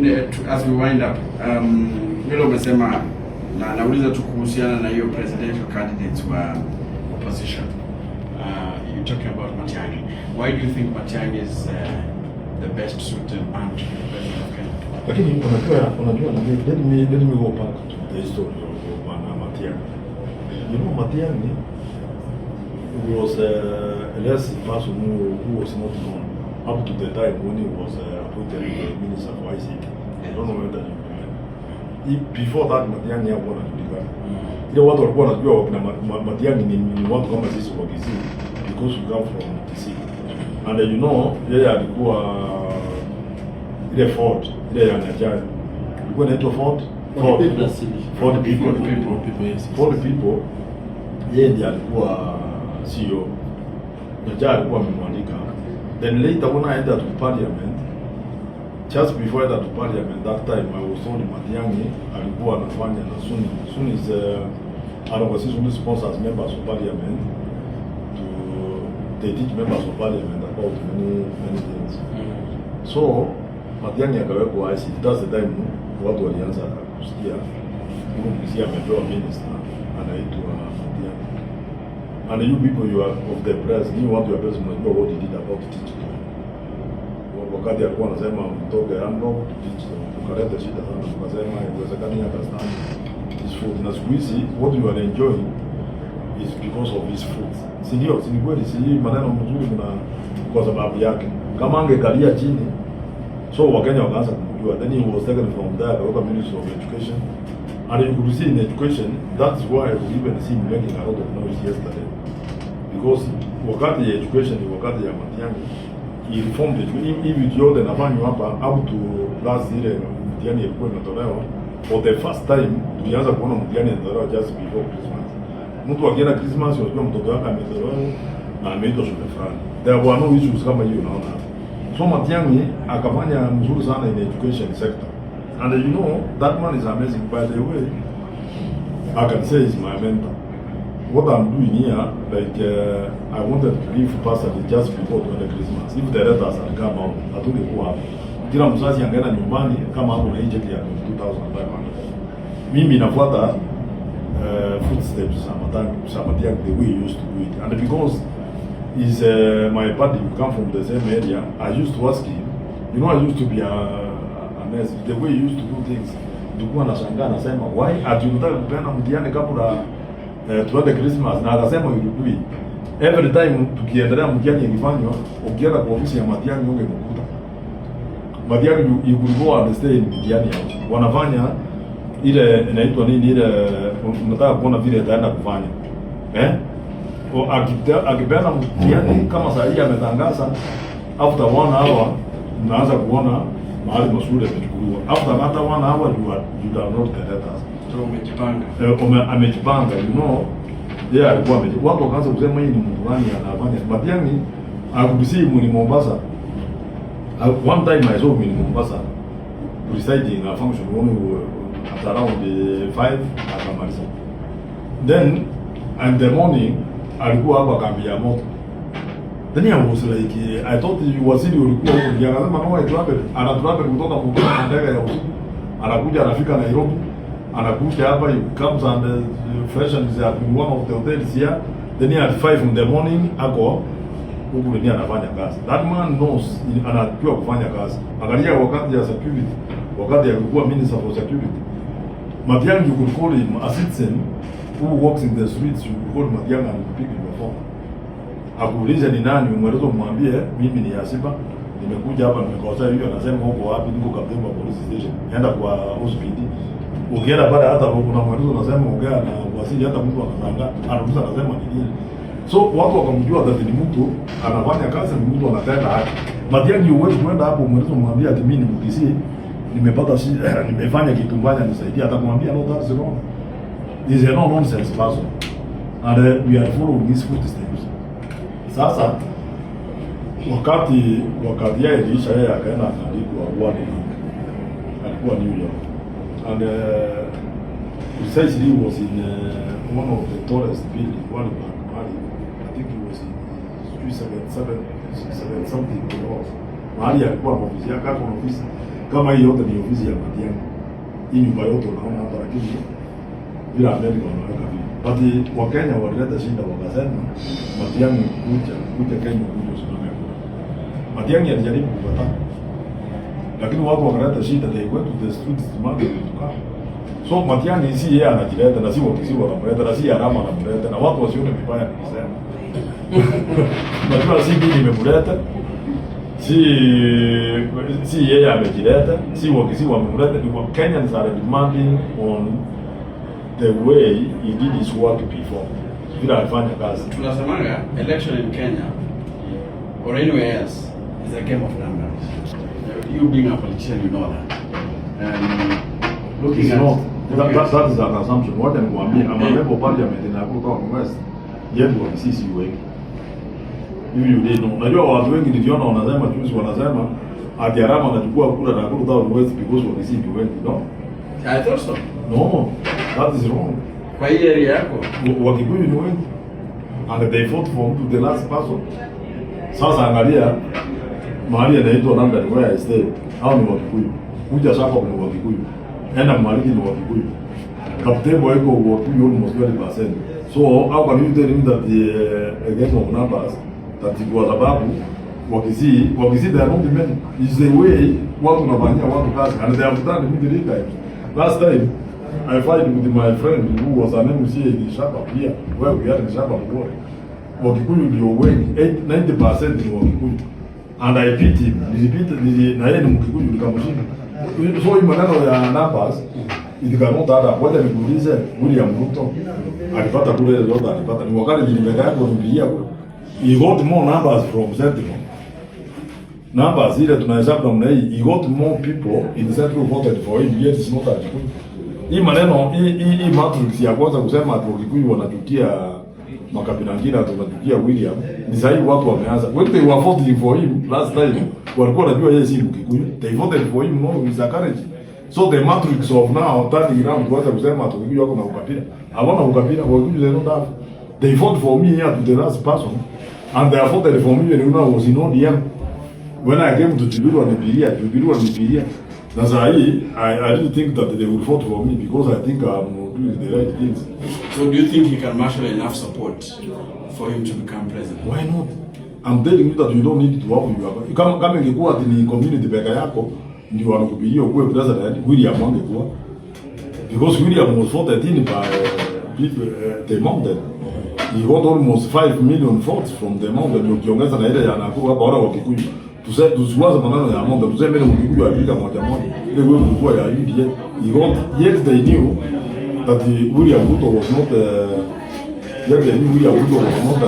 As we wind up, vile umesema na nauliza tu kuhusiana na hiyo presidential candidates wa opposition. You talking about Matiang'i. Why do you think Matiang'i is the best suited man to be the president of Kenya? Lakini unajua, let me go back to the history of Bwana Matiang'i. Matiang'i was a less person who was not known up to the time when he was appointed the minister for ICT. I don't know whether you remember. Before that, Matiang'i hakuwa anajulikana. Ile watu walikuwa wanajua wakina Matiang'i ni watu kama sisi wa Kisii because we come from Kisii. And yeye alikuwa ile Ford, ile ya Nyachae. Ilikuwa inaitwa Ford? Ford. People. Ford People. Ford People. People, yes. Ford People, yeye ndiye alikuwa CEO. Nyachae alikuwa amemwandika. Then later when I entered to parliament, just before I entered to parliament that time, I was told Matiang'i alikuwa anafanya na Suni. Suni is an organization who sponsors members of parliament to they teach members of parliament about many many things. So Matiang'i akawekwa ICT. That's the time watu walianza kusikia huyu Mkisii amepewa minister anaitwa Matiang'i. And you people, you are of the press, you want your press, mnajua what he did about digital. Wakati alikuwa anasema mtoke analog to digital, tukaleta shida sana, tukasema haiwezekani understand his foot. Na siku hizi what you are enjoying is because of his foot. Si ndio? Si ni kweli? Si hii maneno mzuri kuna kwa sababu yake. Kama angekalia chini, so Wakenya wakaanza kumjua. Then he was taken from there akawekwa Ministry of Education. And you could see in education, that's why I could even see him making a lot of noise yesterday. Because wakati ya education ni wakati ya Matiang'i, he reformed education. Hivi vitu yote nafanywa hapa up to last ile mtihani ilikuwa imetolewa. For the first time tulianza kuona mtihani inatolewa just before Christmas. Mtu akienda Christmas, unajua mtoto wake ametolewa na ameitwa shule fulani. There were no issues kama hiyo unaona hapa. So Matiang'i akafanya mzuri sana in education sector. And that man is amazing. By the way, I can say he's my mentor. What I'm doing here, like I wanted to give bursary just before tuende Christmas. If the letters had come out, hatungekuwa hapa. Kila mzazi angeenda nyumbani kama hapo na hii cheki ya 2500. Mimi nafuata footsteps za Matiang'i, the way he used to do it. And because he's my buddy, we come from the same area, I used to ask him, I used to be a mess. The way he used to do things, nilikuwa nashangaa, nasema, "Why ati unataka kupeana mtihani kabla tuende Christmas?" Na akasema he will do it. Every time tukiendelea mtihani ikifanywa, ukienda kwa ofisi ya Matiang'i ungemkuta. Matiang'i, you could go and stay in mtihani yao. Wanafanya ile inaitwa nini ile unataka kuona vile itaenda kufanya. Eh? Akipeana mtihani kama saa hii ametangaza, after one hour unaanza kuona mahali mashule yamechukuliwa. After another one hour you download the letters. So umejipanga. Amejipanga. Yeye alikuwa amejipanga. Watu wakaanza kusema, "Hii ni mtu gani anafanya?" Matiang'i I could see him in Mombasa. One time I saw him in Mombasa presiding a function one at around 5 akamaliza. Then and the morning alikuwa hapa kambi ya moto. Then I was like, I thought you waziri ulikuwa huko. Ndiye akasema, "No, I travel." Ana travel kutoka Mombasa na ndege ya usiku. Anakuja anafika Nairobi. Anakuja hapa, he comes and freshens up in one of the hotels here. Then at 5 in the morning ako huku nini anafanya kazi. That man knows, anajua kufanya kazi. Angalia wakati ya security, wakati alikuwa minister for security. Matiang'i, you could call him a citizen who walks in the streets, you could call Matiang'i and pick your phone. Akuulize ni nani, umweleze, umwambie mimi ni Asiba, nimekuja hapa nimekosea hiyo, anasema, "Huko wapi?" "Niko Kaptembwa police station." "Enda kwa OCPD." Ukienda pale hata unamweleza, unasema ongea na waziri, hata mtu anashangaa, anauliza, anasema ni nini? So watu wakamjua that ni mtu anafanya kazi, ni mtu anatenda haki. Matiang'i huwezi kuenda hapo umweleze, umwambie ati mimi ni Mkisii, nimepata shida, nimefanya kitu mbaya, nisaidie, atakwambia, "No, that's wrong." He's a no nonsense person. And we are following his footsteps. Sasa wakati yeye iliisha, yeye akaenda akaandikwa World Bank. Alikuwa New York. And precisely he was in one of the tallest building, World Bank, mahali, I think he was in sijui seven, seven, seven something floors. Mahali alikuwa na ofisi yake, hapo na ofisi. Kama hii yote ni ofisi ya Matiang'i. Hii nyumba yote unaona hapa, lakini vile Amerika wanaweka vile. But Wakenya walileta shida, wakasema Matiang'i, kuja kuja Kenya, kuja usimame kura. Matiang'i alijaribu kukataa, lakini watu wakaleta shida, they went to the streets demanding to come. So Matiang'i si yeye anajileta na si Wakisii wanamleta na si Arama anamleta, na watu wasione vibaya nikisema. Najua si mimi nimemleta, si yeye amejileta, si Wakisii wamemleta, ni wa Kenyans are demanding on the way he did his work before. Vile alifanya kazi. Tunasemanga election in Kenya or anywhere else is a game of numbers. You being a politician, you know that. Looking It's at not. Looking That is an assumption. Wacha nikwambie, I'm a member of parliament in Nakuru Town West. Yetu Wakisii si wengi. Hivi you didn't know. Unajua watu wengi niliona wanasema juzi, wanasema ati Arama anachukua kura Nakuru Town West because Wakisii ni wengi. No. I thought so. No. That is wrong. Kwa hii area yako. Wakikuyu ni wengi. And they fought for to the last person. Sasa angalia mahali anaitwa London where I stay. Hao ni Wakikuyu. Kuja sasa ni Wakikuyu. Enda Mwariki ni Wakikuyu. Kaptebo iko Wakikuyu almost 20%. So how can you tell him that the a game of numbers, that kwa sababu Wakisii they are not many. Is the way watu wanafanyia watu kazi, and they have done it three times. Last time I fight with my friend who was an MCA in Shaba here, where we are in Shaba Mugore. Wakikuyu ndio wengi, 90% ni Wakikuyu. And I beat him. Na yeye ni Mkikuyu, nikamshinda. So hii maneno ya numbers, it cannot add up. Wacha nikuulize, William Ruto alipata kule zote alipata. Ni wakati nilimeka yako nipigia kule. He got more numbers from Central. Numbers ile tunahesabu namna hii, he got more people in Central voted for him, yet it's not a Kikuyu. Hii maneno hii matrix ya kwanza kusema ati Wakikuyu wanachukia makabila mengine, ati wanachukia William, ni sahihi watu wameanza. When they were voting for him last time, walikuwa wanajua yeye si Mkikuyu. They voted for him, no, he's a Kalenjin. So the matrix of now turning around kuanza kusema ati Wakikuyu wako na ukabila. Hawana ukabila, Wakikuyu they don't have. They vote for me here to the last person, and they voted for me when I was in ODM. When I came to Jubilee wanipigia, Jubilee wanipigia. Na saa hii I didn't think that they would vote for me because I think I'm doing the right things. So do you think he can marshal enough support for him to become president? Why not? I'm telling you that you don't need to have your, kama ingekuwa ati ni community peke yako ndio wanakupigia ukuwe president, William angekuwa, because William was voted in by people, the mountain. He got almost 5 million votes from the mountain. Ukiongeza na ile ya Nakuru hapa, wala Wakikuyu. Tusiwaze maneno ya mountain, tuseme ile Mkikuyu alifika moja moja. Ile wewe kulikuwa ya UDA. He got, yet they knew that the William Ruto was not yet they knew William Ruto was not